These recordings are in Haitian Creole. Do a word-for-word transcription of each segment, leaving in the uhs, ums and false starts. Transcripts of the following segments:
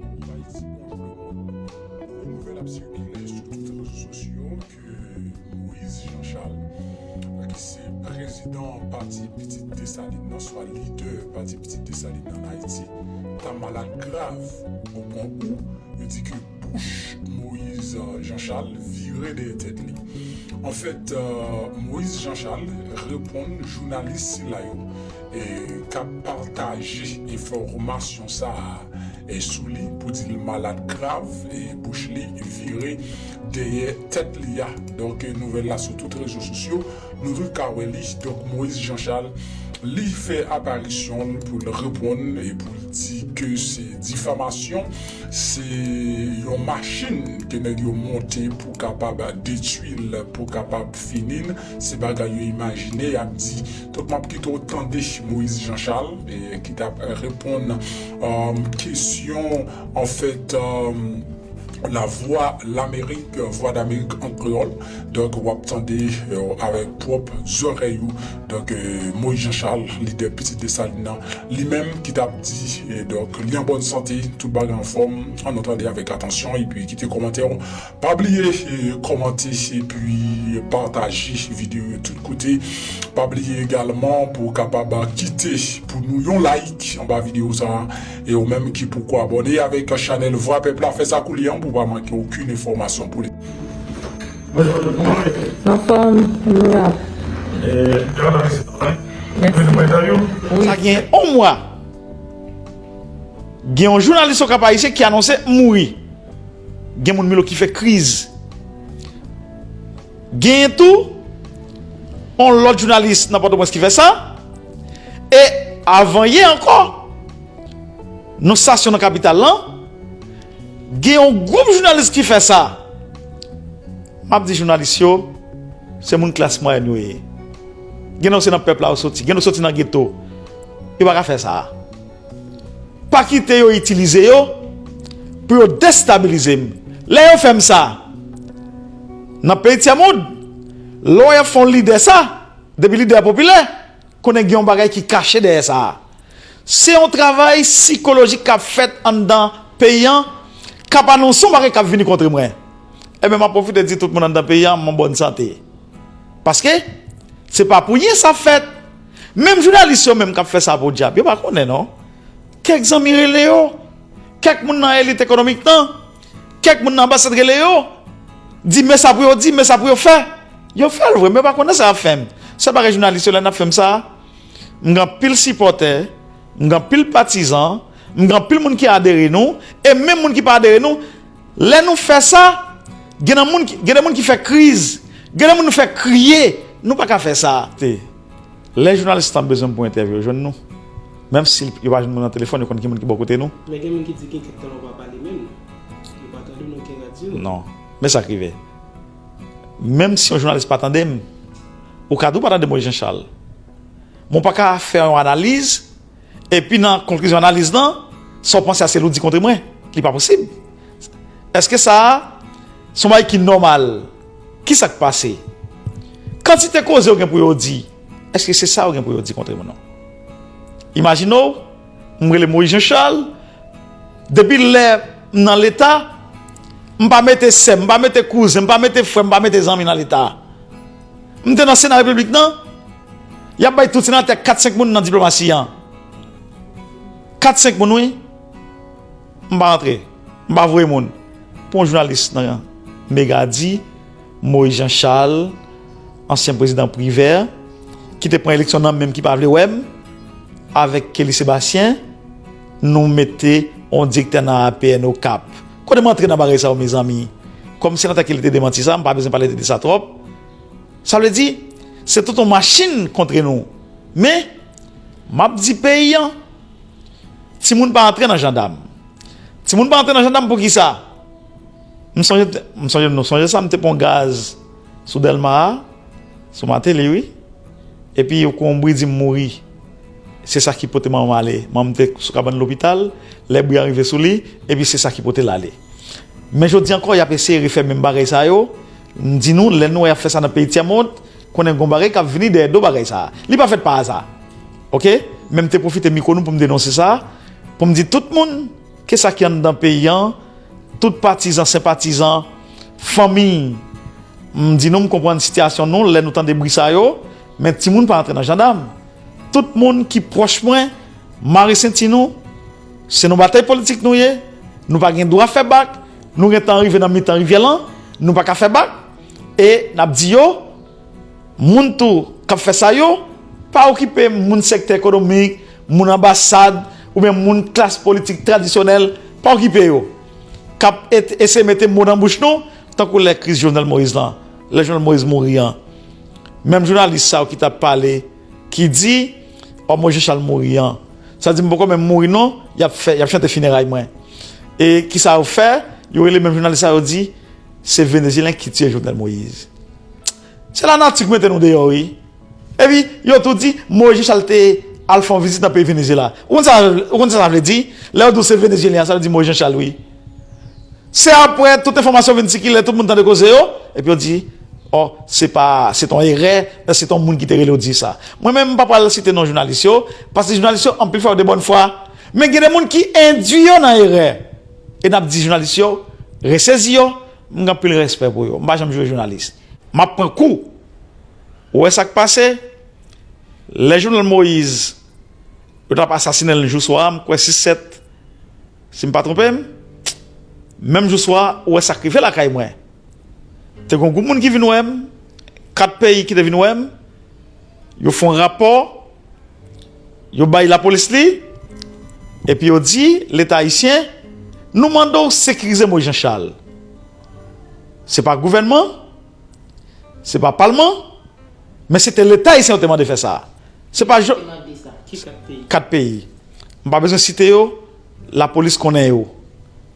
Bonjou Ayiti, bonjou lemonn. Yon nouvèl ap sikile sou tout rezo sosyo ke Moïse Jean Charles, ki se prezidan Pati Pitit Desalin nan, swa lidè Pati Pitit Desalin nan Ayiti, ta malad grav, o pwen ou yo di ke bouch Moïse Jean Charles vire dèyè tèt li. Anfèt, Moïse Jean Charles reponn jounalis sila yo e k ap pataje enfòmasyon sa a e sou li pou di l malad grav e bouch li vire dèyè tèt li a. Donk, nouvèl la sou tout rezo sosyo, nou tout ka wè li. Donk, Moïse Jean Charles, li fè aparisyon l pou l reponn e pou l di ke se difamasyon, se yon machin ke nèg yo monte pou kapab detwi l, pou kapab fini l. Se bagay yo imajine, y ap di. Donk, m ap kite w tande Moïse Jean Charles, e, ki t ap reponn, um, kesyon, anfèt, um, La Voix l'Amérique, Voix d'Amérique an kreyòl. Donk, w ap tande, e, avèk pwòp zòrèy ou. Donk, e, Moïse Jean Charles, lidè Pitit Desalin nan, li menm ki t ap di, e, donk, li an bòn sante, tout bagay anfòm, ann nou tande avèk atansyon, epi kite kòmantè w. Pa bliye, e, kòmante epi pataje videyo yo tout kote. Pa bliye egalman pou w kapab kite pou nou yon like anba videyo sa a. E ou menm ki poko abòne avèk chanèl Vwa Pèp la, fè sa koulye an pou w pa manke okenn enfòmasyon pou li. Anfòm, nou la. Sa gen yon mwa, gen yon jounalis Okap Ayisyen ki anonse mouri. Gen moun Milo ki fè kriz. Genyen tou yon lòt jounalis nan Pòtoprens ki fè sa. E avan yè ankò, nan stasyon nan kapital lan, gen yon gwoup jounalis ki fè sa. M ap di jounalis yo, se moun klas mwayèn yo ye. Gen nan yo se nan pèp la yo soti, gen nan yo soti nan geto. Yo pa ka fè sa. Pa kite yo itilize yo pou yo destabilize m. Lè yo fè m sa, nan peyi Tyèmond, lè w ap fè yon lidè sa, depi lidè a popilè, konnen gen yon bagay ki kache dèyè sa. Se yon travay sikolojik k ap fèt anndan peyi an, k ap anonse yon bagay k ap vini kontre mwen. Ebyen, m ap pwofite di tout moun anndan peyi an, m an bòn sante. Paske, se pa pou ye sa fèt. Menm jounalis yo menm k ap fè sa podyab, yo pa konnen non. Kèk zanmi rele yo, kèk moun nan elit ekonomik lan, kèk moun nan anbasad rele yo, di men sa pou yo di, men sa pou yo fè. Yo fè l vre, men yo pa konnen sa y ap fè m. Sèl bagay jounalis yo, lè n ap fè m sa, m gen anpil sipòtè, m gen anpil patizan, m gen anpil moun ki adere nou, e menm moun ki pa adere nou, lè nou fè sa, gen nan moun ki, gen de moun ki fè kriz, gen de moun nou fè kriye, nou pa ka fè sa. Te, lè jounalis lan bezwen m pou entèvyou, yo jwenn nou. Menm si yo pa jwenn nou nan telefòn, yo konn ki moun ki bò kote nou. Men gen moun ki di gen kèk tan ou pa pale menm. Yo pa tande w nan okenn radyo. Non. Men sa k rive. Menm si yon jounalis pa tande m, ou ka di w pa tande Moïse Jean Charles. Men w pa ka fè yon analiz, epi nan konklizyon analiz lan, sa w panse a se li w di kontre mwen. Li pa posib. Èske sa a se yon bagay ki nòmal? Kisa k pase? Kantite koze yo gen pou yo di, èske se sa yo gen pou yo di kontre mwen non? Imajine w, m rele Moïse Jean Charles, depi lè m nan Leta, m pa mete sè m, m pa mete kouzen, m pa mete frè m, m pa mete zanmi nan Leta. M te nan Sena Repiblik lan, y ap bay tout senatè kat senk moun nan diplomasi an. Kat senk moun wi. M pa rantre, m pa voye moun. Pou yon jounalis nan Mega di, Moïse Jean Charles, ansyen prezidan Privert, ki te pran eleksyon nan menm ki pa vle wè m, avèk Kelly Sébastien, nou mete yon direktè nan A P N Okap. Kote m antre nan bagay sa yo, mezanmi? Kòm senatè Kelly te demanti sa, m pa bezwen pale de sa twòp. Sa vle di, se tout yon machin kontre nou. Men, m ap di peyi an, timoun pa antre nan jandam. Timoun pa antre nan jandam poukisa? M sonje, m sonje, nou sonje sa, m te pran gaz sou Dèlma a, sou Mateli, wi. Epi yo konbri di m mouri. Se sa ki pote manman m ale. Manman m te sou kabann lopital, lè bri a rive sou li, epi se sa ki pote l ale. Men jodi ankò, y ap eseye refè menm bagay sa yo. M di nou, lè nou wè y ap fè sa nan peyi tyèmond, konnen gon bagay k ap vini dèyè do bagay sa a. Li pa fèt pa aza. Oke? Men m te pwofite mikwo nou pou m denonse sa, pou m di tout moun, Ke sa ki anndan peyi an, tout patizan, senpatizan, fanmi, m di nou, m konprann sitiyasyon nou lè nou tande bri sa yo, men timoun pa antre nan jandam. Tout moun ki pwòch mwen, mare senti nou, se nan batay politik nou ye, nou pa gen dwa fè bak, nou gentan rive nan mitan rivyè lan, nou pa ka fè bak, e n ap di yo, moun tou k ap fè sa yo, pa okipe moun sektè ekonomik, moun anbasad, oubyen moun klas politik tradisyonèl, pa okipe yo. K ap et- eseye mete mo nan bouch nou, tankou lè kriz Jovenel Moïse lan, lè Jovenel Moïse mouri an. Menm jounalis sa yo ki t ap pale, ki di, ò, Moïse Jean Charles mouri an. Sa di m poko menm mouri non, y ap fè, y ap chante fineray mwen. E kisa yo fè? Yo rele menm jounalis sa yo di, se Venezyelyen ki tiye Jovenel Moïse. Se lanati k mete nou deyò, wi. Epi, yo tou di, Moïse Jean Charles te al fè yon vizit nan peyi Venezyela. Ou konn sa, ou konn sa sa vle di? Lè yo di w se Venezyelyen an, sa vle di Moïse Jean Charles, wi. Se apre tout enfòmasyon vin sikile, tout moun tande koze yo, epi yo di, ò, se pa, se t on erè, se t on moun ki te rele w di sa. Mwen menm, m pa pral site non jounalis yo, paske jounalis yo, anpil fwa, yo de bòn fwa. Men gen de moun ki endui yo nan erè. E n ap di jounalis yo, resezi yo, m gen anpil respè pou yo. M pa janm joure jounalis. M ap pran kou. Ou wè sa k pase? Lè Jovenel Moïse, yo t ap asasinen l jou swa a, m kwè sis sèt, si m pa twonpe m, menm jou swa a, ou wè sa k rive lakay mwen. Te gen yon gwoup moun ki vin wè m, kat peyi ki te vin wè m, yo fè yon rapò, yo bay lapolis li, epi yo di, Leta ayisyen, nou mande w sekirize Moïse Jean Charles. Se pa gouvènman, se pa palman, men se te Leta ayisyen yo te mande fè sa. Se pa jo- Ki mande sa? Ki kat peyi? Kat peyi. M pa bezwen site yo, lapolis konnen yo.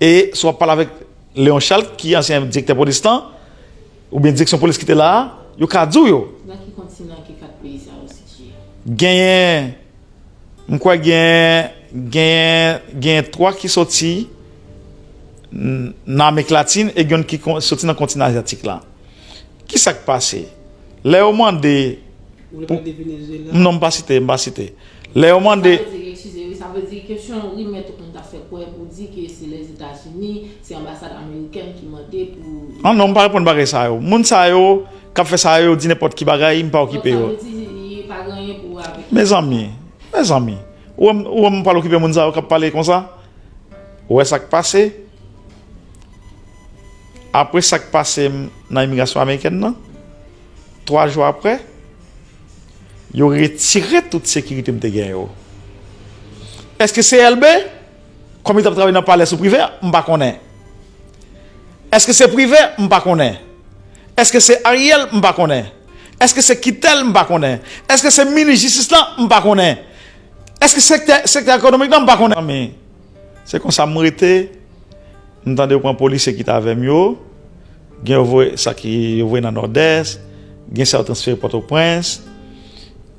E si w ap pale avèk Léon Charles, ki ansyen direktè polis lan, oubyen direksyon polis ki te la a, yo ka di w yo. Nan ki kontinan ke kat peyi sa yo sitiye? Genyen, m kwè genyen, genyen, genyen twa ki soti n- nan Amerik Latin e gen youn ki kon- soti nan kontinan azyatik la. Kisa k pase? Lè yo mande Ou vle pale de Venezuela? Non, m pa site, m pa site. Lè yo mande Sa vle di, eskize, wi, sa vle di kesyon rimè tout moun ta fè kwè pou di ke se Lèzetazini, se anbasad amerikèn ki mande pou Ah non, m pa reponn bagay sa yo. Moun sa yo k ap fè sa yo, yo di nenpòt ki bagay, m pa okipe yo. Donk, sa vle di, pa gen anyen pou wè avèk Mezanmi, mezanmi. Ou wè m, ou wè m pral okipe moun sa yo k ap pale konsa? Ou wè sa k pase? Apre sa k pase m nan imigrasyon amerikèn nan, twa jou apre, yo retire tout sekirite m te gen yo. Èske se Elbe, kòm li t ap travay nan palè sou Privè? M pa konnen. Èske se Privè? M pa konnen. Èske se Ariel? M pa konnen. Èske se Kitèl? M pa konnen. Èske se minis jistis lan? M pa konnen. Èske sektè, sektè ekonomik lan? M pa konnen. Men, se konsa m rete. M tande yo pran polisye ki t avè m yo. Gen yo voye, sa ki yo voye nan Nòdès. Gen sa yo transfere Pòtoprens.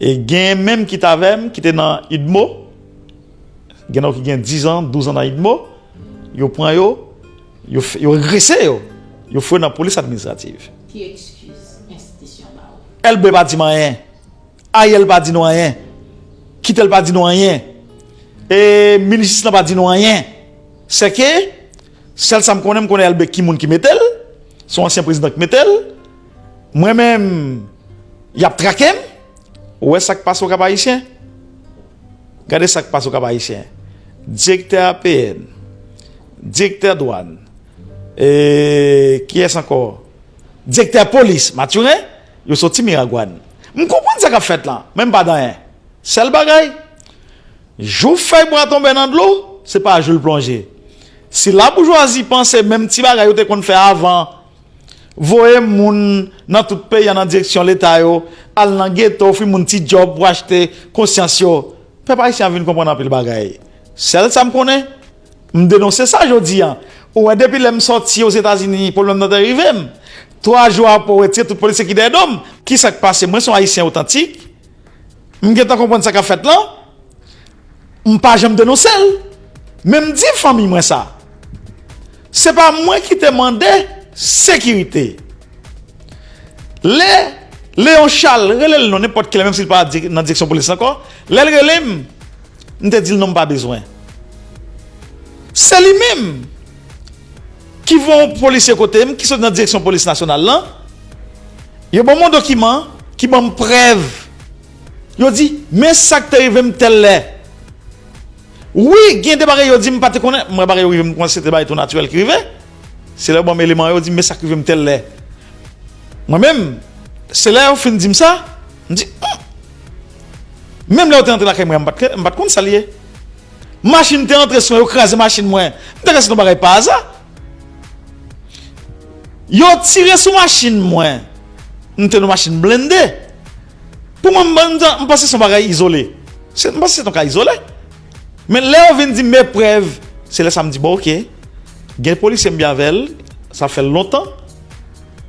E gen menm ki t avè m, ki te nan idmo. Gen nan yo ki gen diz an, douz an nan idmo. Yo pran yo, yo, f- yo regrese yo. Yo foure nan polis administrativ. Ki ekskiz enstitisyon ba ou? Elbe pa di m anyen. Ariel pa di nou anyen. Kitèl pa di nou anyen. E minis jistis lan pa di nou anyen. Sèke, sèl sa m konnen, m konnen Elbe ki moun ki mete l. Se yon ansyen prezidan ki mete l. Mwen menm, y ap trake m. Ou wè sa k pase Okap Ayisyen? Gade sa k pase Okap Ayisyen. Direktè A P N, direktè dwàn, e kiyès ankò? Direktè polis, Mathurin, yo soti Miragwàn. M konprann sa k ap fèt la, men m pa di anyen. Sèl bagay, jou fèy bwa tonbe nan dlo, se pa jou l plonje. Si laboujwazi panse menm ti bagay yo te konn fè avan, voye moun nan tout peyi an nan direksyon Leta yo, al nan geto, ofri moun ti djòb pou achte konsyans yo. Pèp ayisyen an vin konprann anpil bagay. Sèl sa m konnen, m denonse sa jodi a. Ou wè, depi lè m sòti Ozetazini, pwoblèm nan te rive m. Twa jou apre, yo retire tout polisye ki dèyè do m. Kisa k pase? Mwen se yon Ayisyen otantik. M gentan konprann sa k ap fèt lan. M pa janm denonse l. Men m di fanmi mwen sa. Se pa mwen ki te mande sekirite. Lè Leon Charles rele l non nenpòt kilè, menm si l pa di- nan direksyon polis ankò, lè l rele m, m te di l non, m pa bezwen. Se li menm ki voye yon polisye kote m, ki sot nan direksyon polis nasyonal lan. Yo ban m yon dokiman ki ban m prèv. Yo di, men sa k te rive m tèl lè. Wi, gen de bagay yo di m pa te konnen. Mwen, bagay yo rive m konnen se te bagay tou natirèl ki rive. Se lè yo ban m eleman yo, yo di m men sa k rive m tèl lè. Mwen menm, se lè yo fin di m sa, m di, hmm. Menm lè yo te antre lakay mwen, m pa t, m pa t konn sa l ye. Machin te antre sou mwen, yo kraze machin mwen. M te kwè se yon bagay pa aza. Yo tire sou machin mwen. M te nan machin blende. Pou mwen, m, m, m panse se yon bagay izole. Se, m panse se yon ka izole. Men lè yo vin di m men prèv, se lè sa m di, bon, oke. Gen polisye m byen avè l, sa fè lontan.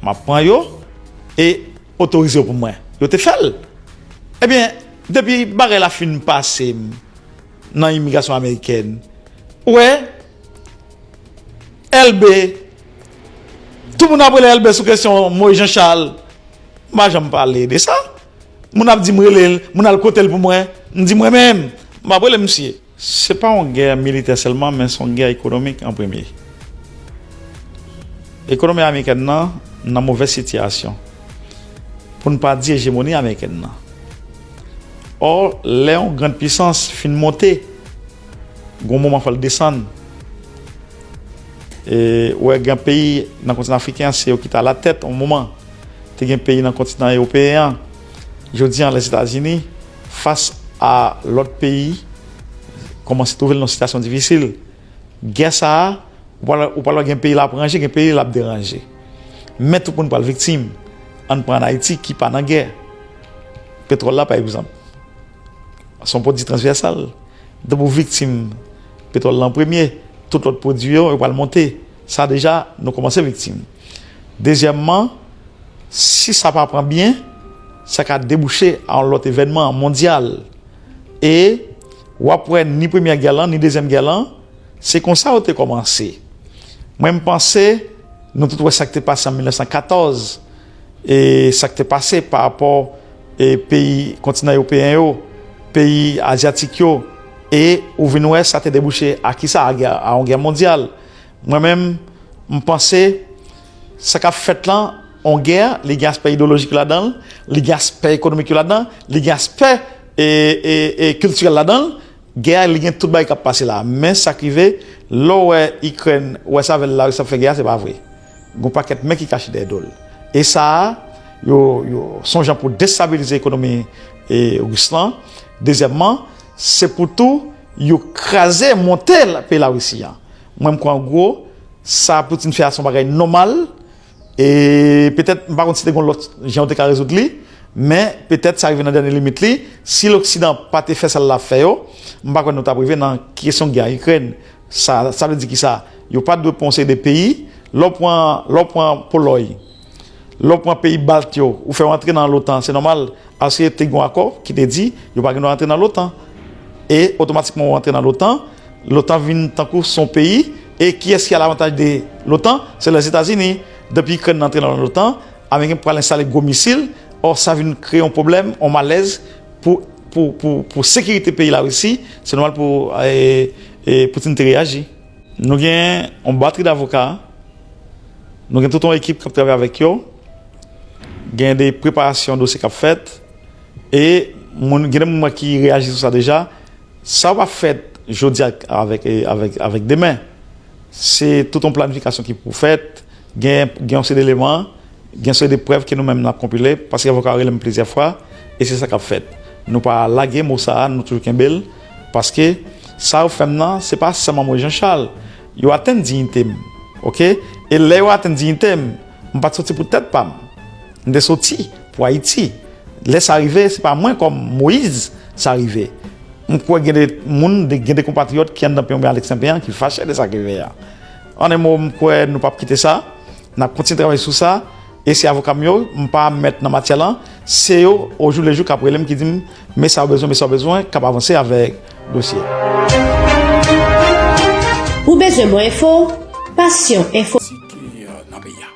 M ap pran yo e otorize yo pou mwen. Yo te fè l. Ebyen, depi bagay la fin pase m nan imigrasyon amerikèn, ou wè, Elbe, tout moun ap rele Elbe sou kesyon Moïse Jean Charles. M pa janm pale de sa. Moun ap di m rele l, moun al kote l pou mwen. M di mwen menm, m ap rele misye. Se pa yon gè militè sèlman, men se yon gè ekonomik an premye. Ekonomi amerikèn nan nan movèz sitiyasyon. Pou n pa di ejemoni amerikèn nan. Ò, lè yon grann pisans fin monte, gon moman fò l desann. E, ou wè, gen peyi nan kontinan afriken an, se yo ki t alatèt yon moman. Te gen peyi nan kontinan ewopeyen an. Jodi an, Lèzetazini, fas a lòt peyi, kòmanse twouve l nan sitiyasyon difisil. Gè sa a, ou pral, ou pral wè gen peyi l ap ranje, gen peyi l ap deranje. Men tout moun pral viktim. Ann pran Ayiti ki pa nan gè. Petwòl la, pa egzanp. Se yon pwodui transvèsal. Depi w viktim petwòl lan premye, tout lòt pwodui yo, yo pral monte. Sa deja, nou kòmanse viktim. Dezyèmman, si sa pa pran byen, sa ka debouche a yon lòt evènman mondyal. E w ap wè ni premyè gè lan, ni dezyèm gè lan, se konsa yo te kòmanse. Mwen, m panse, nou tout wè sa k te pase an mil nèf san katòz, e sa k te pase pa rapò, e peyi kontinan ewopeyen yo, peyi azyatik yo, e ou vin wè sa te debouche a kisa? A gè, a yon gè mondyal. Mwen menm, m panse, sa k ap fèt lan, yon gè, li gen aspè ideyolojik yo ladan l, li gen aspè ekonomik yo ladan l, li gen aspè, e, e, e kiltirèl ladan l. Gè a, li gen tout bagay k ap pase la. Men sa k rive, lè w wè Ikrèn, ou wè se avè l Larisi ap fè gè a, se pa vre. Gon pakèt men ki kache dèyè do l. E sa a, yo, yo, se yon jan pou destabilize ekonomi, e, ris lan. Dezyèmman, se pou tou yo kraze, monte l, peyi Larisi an. Mwen, m kwè an gwo, sa Putin fè a se yon bagay nòmal. E petèt, m pa konn si te gon lòt jan yo te ka rezoud li, men petèt sa rive nan dènye limit li. Si Loksidan pa te fè sa l ap fè yo, m pa kwè nou t ap rive nan kesyon gè a Ikrèn. Sa, sa vle di kisa? Yo pa t dwe pran yon seri de peyi. Lè w pran, lè w pran Polòy, lè w pran peyi Balt yo, ou fè yo antre nan lotan, se nòmal. Paske te gen yon akò ki te di yo pa gen dwa antre nan lotan. E otomatikman ou antre nan lotan, lotan vin tankou se yon peyi. E kiyès ki a lavantaj de lotan? Se Lèzetazini. Depi Ikrèn antre nan lotan, Ameriken pral enstale gwo misil. Ò, sa vin kreye yon pwoblèm, yon malèz pou, pou, pou, pou sekirite peyi Larisi. Se nòmal pou, e, e, Putin te reyaji. Nou gen yon batri d avoka. Nou gen tout yon ekip k ap travay avèk yo. Gen de preparasyon dosye k ap fèt. E moun, gen de moun ki reyaji sou sa deja. Sa yo pa fèt jodi a avèk, avèk, avèk demen. Se tout yon planifikasyon ki pou fèt. Gen, gen yon seri de eleman, gen yon seri de prèv ke nou menm n ap konpile, paske avoka yo rele m plizyè fwa, e se sa k ap fèt. Nou pa lage mo sa a, nou toujou kenbe l, paske sa yo fè m nan, se pa sèlman Moïse Jean Charles. Yo atenn diyite m, oke? E lè yo atenn diyite m, m pa t soti pou tèt pa m. M te soti pou Ayiti. Lè sa rive, se pa mwen kòm Moïse sa rive. M kwè gen de moun, de, gen de konpatriyòt ki anndan P M W Alex Saint-Pierre ki fache de sa k rive a. An en mo, m kwè nou p ap kite sa. N ap kontinye travay sou sa. E se avoka m yo, m pa mèt nan matyè lan. Se yo, ojoulejou, k ap rele m, ki di m, men sa w bezwen, men sa w bezwen, k ap avanse avèk dosye a. Ou bezwen bon enfo? Passion Info. Ki, euh, nan peyi a.